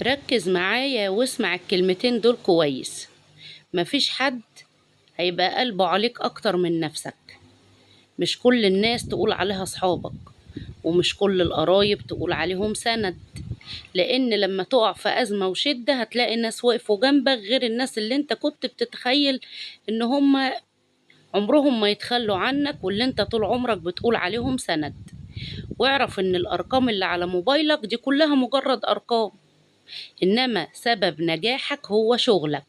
ركز معايا واسمع الكلمتين دول كويس. مفيش حد هيبقى قلبه عليك اكتر من نفسك. مش كل الناس تقول عليها صحابك، ومش كل القرايب تقول عليهم سند، لان لما تقع في ازمة وشدة هتلاقي الناس وقفوا جنبك غير الناس اللي انت كنت بتتخيل ان هم عمرهم ما يتخلوا عنك، واللي انت طول عمرك بتقول عليهم سند. واعرف ان الارقام اللي على موبايلك دي كلها مجرد ارقام، انما سبب نجاحك هو شغلك.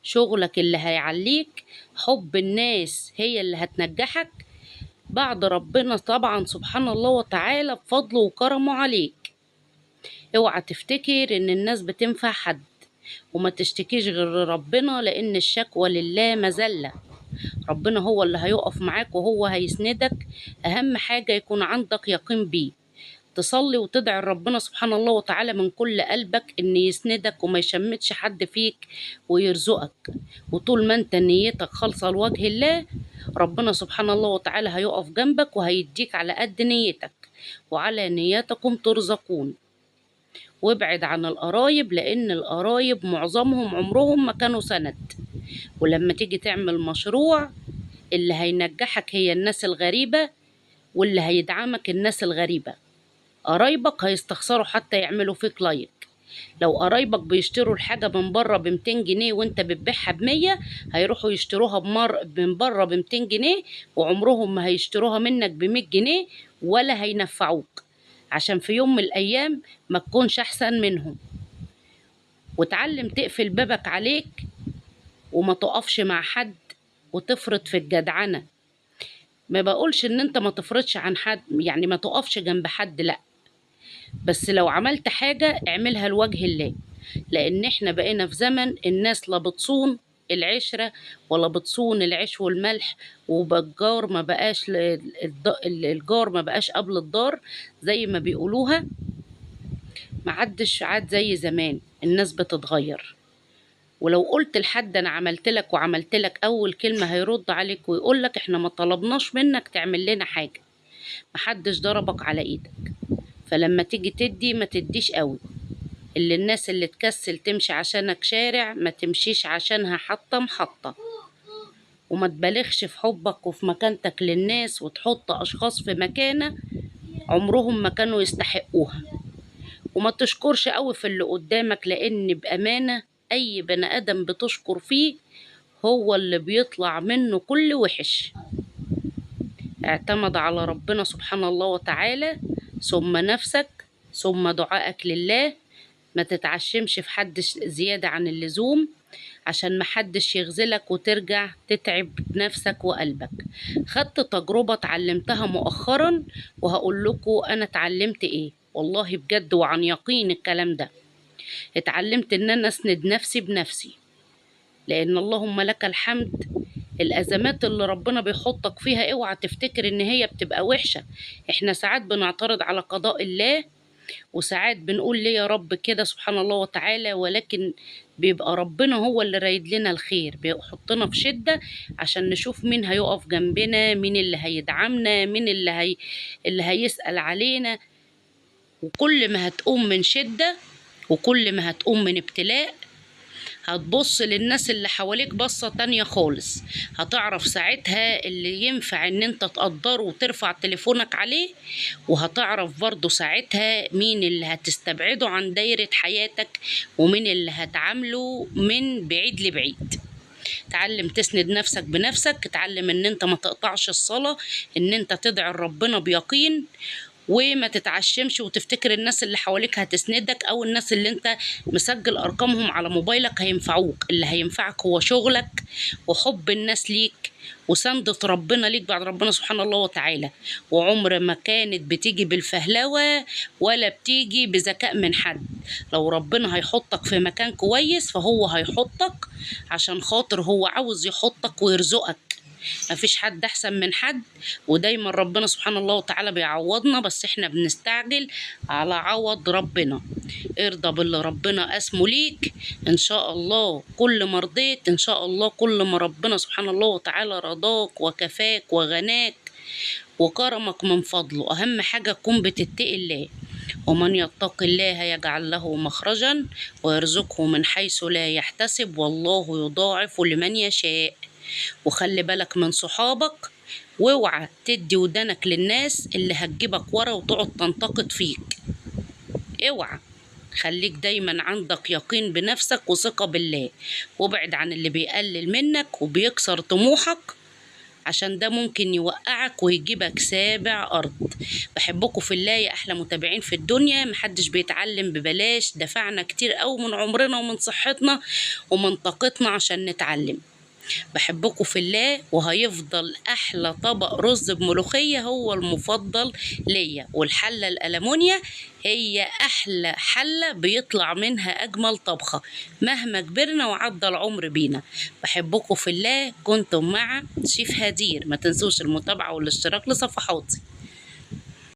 شغلك اللي هيعليك، حب الناس هي اللي هتنجحك بعد ربنا طبعا سبحان الله وتعالى بفضله وكرمه عليك. اوعى تفتكر ان الناس بتنفع حد، وما تشتكيش غير ربنا، لان الشكوى لله مذلة. ربنا هو اللي هيقف معاك وهو هيسندك. اهم حاجة يكون عندك يقين بيه، تصلي وتدعي ربنا سبحان الله وتعالى من كل قلبك ان يسندك وما يشمتش حد فيك ويرزقك. وطول ما انت نيتك خالصة لوجه الله، ربنا سبحان الله وتعالى هيقف جنبك وهيديك على قد نيتك، وعلى نيتكم ترزقون. وابعد عن القرايب، لان القرايب معظمهم عمرهم ما كانوا سند. ولما تيجي تعمل مشروع، اللي هينجحك هي الناس الغريبة، واللي هيدعمك الناس الغريبة. قرايبك هيستخسروا حتى يعملوا فيك like. لو قرايبك بيشتروا الحاجة من بره بمتين جنيه وانت بتبيعها بمية، هيروحوا يشتروها من بره بمتين جنيه، وعمرهم ما هيشتروها منك بمية جنيه ولا هينفعوك، عشان في يوم من الأيام ما تكونش أحسن منهم. وتعلم تقفل بابك عليك وما تقفش مع حد وتفرط في الجدعنة. ما بقولش ان انت ما تفرطش عن حد، يعني ما تقفش جنب حد، لا، بس لو عملت حاجة اعملها لوجه الله، لان احنا بقينا في زمن الناس لا بتصون العشرة ولا بتصون العيش والملح، وبالجار ما بقاش الجار ما بقاش قبل الدار زي ما بيقولوها. ما عدش عاد زي زمان، الناس بتتغير. ولو قلت لحد انا عملت لك وعملت لك، اول كلمة هيرد عليك ويقول لك احنا ما طلبناش منك تعمل لنا حاجة، محدش ضربك على ايدك. فلما تيجي تدي ما تديش قوي. اللي الناس اللي تكسل تمشي عشانك شارع، ما تمشيش عشانها حتى محطة. وما تبالغش في حبك وفي مكانتك للناس، وتحط اشخاص في مكانة عمرهم ما كانوا يستحقوها. وما تشكرش قوي في اللي قدامك، لان بأمانة اي بني ادم بتشكر فيه هو اللي بيطلع منه كل وحش. اعتمد على ربنا سبحان الله وتعالى، ثم نفسك، ثم دعائك لله. ما تتعشمش في حد زيادة عن اللزوم، عشان ما حدش يغزلك وترجع تتعب نفسك وقلبك. خدت تجربة اتعلمتها مؤخرا وهقول لكم انا اتعلمت ايه، والله بجد وعن يقين الكلام ده. اتعلمت ان انا اسند نفسي بنفسي، لان اللهم لك الحمد الازمات اللي ربنا بيحطك فيها اوعى تفتكر ان هي بتبقى وحشة. احنا ساعات بنعترض على قضاء الله، وساعات بنقول ليه يا رب كده سبحان الله وتعالى، ولكن بيبقى ربنا هو اللي رايد لنا الخير، بيحطنا في شدة عشان نشوف مين هيقف جنبنا، مين اللي هيدعمنا، مين اللي هيسأل علينا. وكل ما هتقوم من شدة وكل ما هتقوم من ابتلاء، هتبص للناس اللي حواليك بصة تانية خالص. هتعرف ساعتها اللي ينفع ان انت تقدره وترفع تليفونك عليه، وهتعرف برضو ساعتها مين اللي هتستبعده عن دايرة حياتك ومين اللي هتعامله من بعيد لبعيد. تعلم تسند نفسك بنفسك، تعلم ان انت ما تقطعش الصلاة، ان انت تدعي ربنا بيقين، وما تتعشمش وتفتكر الناس اللي حواليك هتسندك او الناس اللي انت مسجل ارقامهم على موبايلك هينفعوك. اللي هينفعك هو شغلك وحب الناس ليك وسندة ربنا ليك بعد ربنا سبحانه الله وتعالى. وعمر ما كانت بتيجي بالفهلوة ولا بتيجي بذكاء من حد. لو ربنا هيحطك في مكان كويس فهو هيحطك عشان خاطر هو عاوز يحطك ويرزقك. مفيش حد احسن من حد، ودايما ربنا سبحان الله وتعالى بيعوضنا، بس احنا بنستعجل على عوض ربنا. ارضى باللي ربنا قسمه ليك ان شاء الله. كل ما رضيت ان شاء الله، كل ما ربنا سبحان الله وتعالى رضاك وكفاك وغناك وكرمك من فضله. اهم حاجة تكون بتتقي الله. ومن يتق الله يجعل له مخرجا ويرزقه من حيث لا يحتسب، والله يضاعف لمن يشاء. وخلي بالك من صحابك، واوعى تدي ودنك للناس اللي هتجيبك ورا وتقعد تنتقد فيك. اوعى، خليك دايما عندك يقين بنفسك وثقة بالله، وابعد عن اللي بيقلل منك وبيكسر طموحك، عشان ده ممكن يوقعك ويجيبك سابع أرض. بحبكم في الله يا أحلى متابعين في الدنيا. محدش بيتعلم ببلاش، دفعنا كتير قوي من عمرنا ومن صحتنا ومن طاقتنا عشان نتعلم. بحبكم في الله، وهيفضل أحلى طبق رز بملوخية هو المفضل ليا، والحلة الألمونيا هي أحلى حلة بيطلع منها أجمل طبخة مهما كبرنا وعدى العمر بينا. بحبكم في الله. كنتم مع شيف هدير. ما تنسوش المتابعة والاشتراك لصفحاتي.